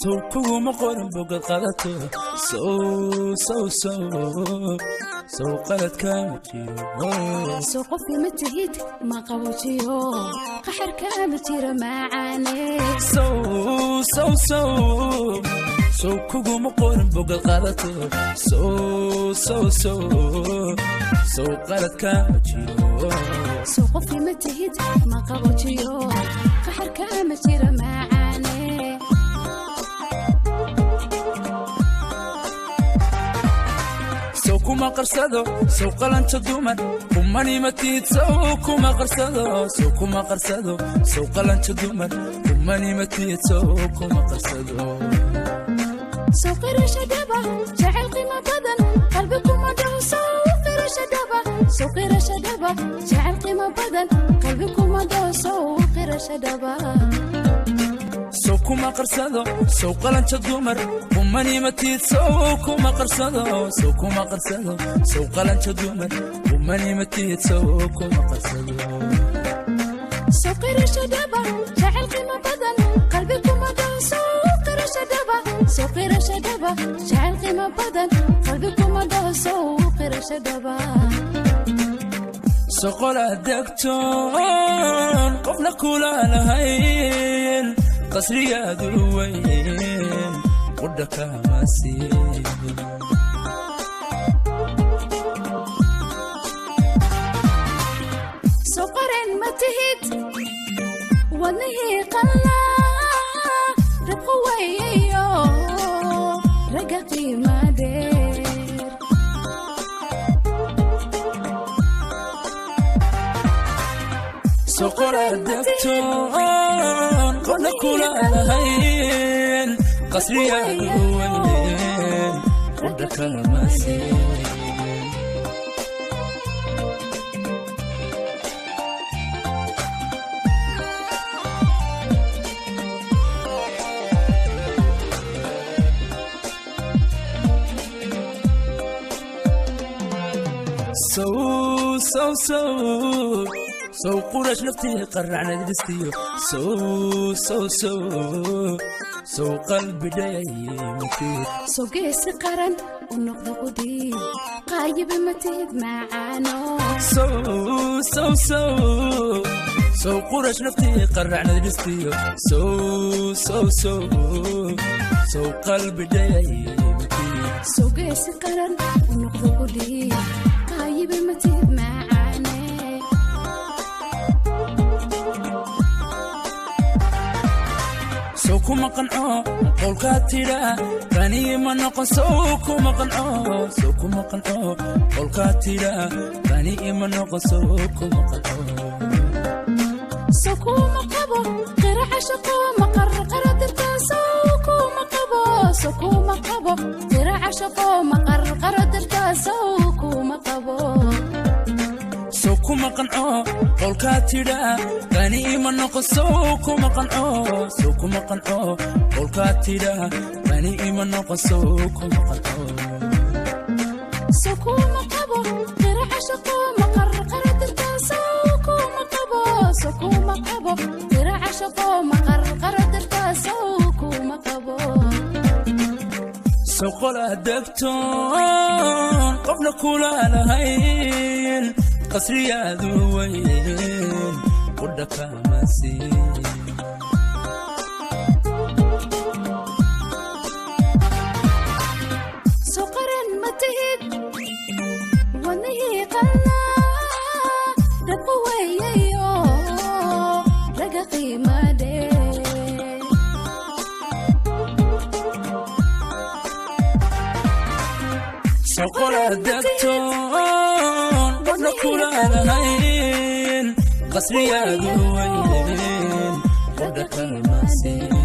Sow kuguma qorin bogad qadato, sow sow sow sow qaladkaama jiro. Soo qofki ma tihid, ma qaboojiyo qaxarka ma jiro macaane. Sow sow sow sow kuguma qorin bogad qadato, sow sow sow sow qaladkaama jiro. Soo qofki ma tihid, ma qaboojiyo qaxarka ma jiro macaane. Sow kuma qarsado, sow qalanta dumar kumanimatid, sow kuma qarsado, sow kuma qarsado, sow qalanta dumar kumanimatid, sow kuma qarsado. Soo qirasho dhaba jacayl qiimo badan qalbi kuma dhaho, soo qirasho dhaba, soo qirasho dhaba jacayl qiimo badan qalbi kuma dhaho, soo qirasho dhaba. Sow kuma qarsado, sow qalanta dumar kumanimatid, sow kuma qarsado, sow kuma qarsado, sow qalanta dumar kumanimatid, sow kuma qarsado. Soo qirasho dhaba jacayl qiimo badan qalbi kuma dhaho, soo qirasho dhaba, soo qirasho dhaba jacayl qiimo badan qalbi kuma dhaho, soo qirasho dhaba. Soqola degtoon qofna kula lahayn, qasriyaadu weyn qudha kama siin. Soo qaren ma tihid, wadnihii qallaa rabqu wayayo ragga qiima dheer. Soqola degtoon qofna kula lahayn, qasriyaadu weyn qudha kama siin. Sow sow sow sow qurash naftii qaracnad dhistiyo, sow sow sow sow qalbi dhayaymatid. Soo geesi qaran u noqdo qudii qaayiba ma tihid macaano. Sow sow sow sow qurash naftii qaracnad dhistiyo, sow sow sow sow qalbi dhayaymatid. Soo geesi qaran u noqdo qudii qaayiba ma tihid macaane. Sow kuma qanco qowlkaa tidhaa qaniyi ma noqon, sow kuma qanco, sow kuma qanco qowlkaa tidhaa qaniyi ma noqon, sow kuma qanco. Soo kuma qabo qiraca shaqo maqar qara dirtaa, sow kuma qabo, soo kuma qabo qiraca shaqo maqar qara dirtaa, sow kuma qabo. Sow kuma qanco qowlkaa tidhaa qaniyi ma noqon, sow kuma qanco, sow kuma qanco qowlkaa tidhaa qaniyi ma noqon, sow kuma qanco. Soo kuma qabo qiraca shaqo maqar qara dirtaa, sow kuma qabo, soo kuma qabo qiraca shaqo maqar qara dirtaa, sow kuma qabo. Soqola degtoon qofna kula lahayn, qasriyaadu weyn qudha kama siin. Soo qaran ma tihid, wadnihii qallaa rabqu wayayo ragga qiima dheer. Soqola degtoon qofna kula lahayn, qasriyaadu weyn qudha kama siin.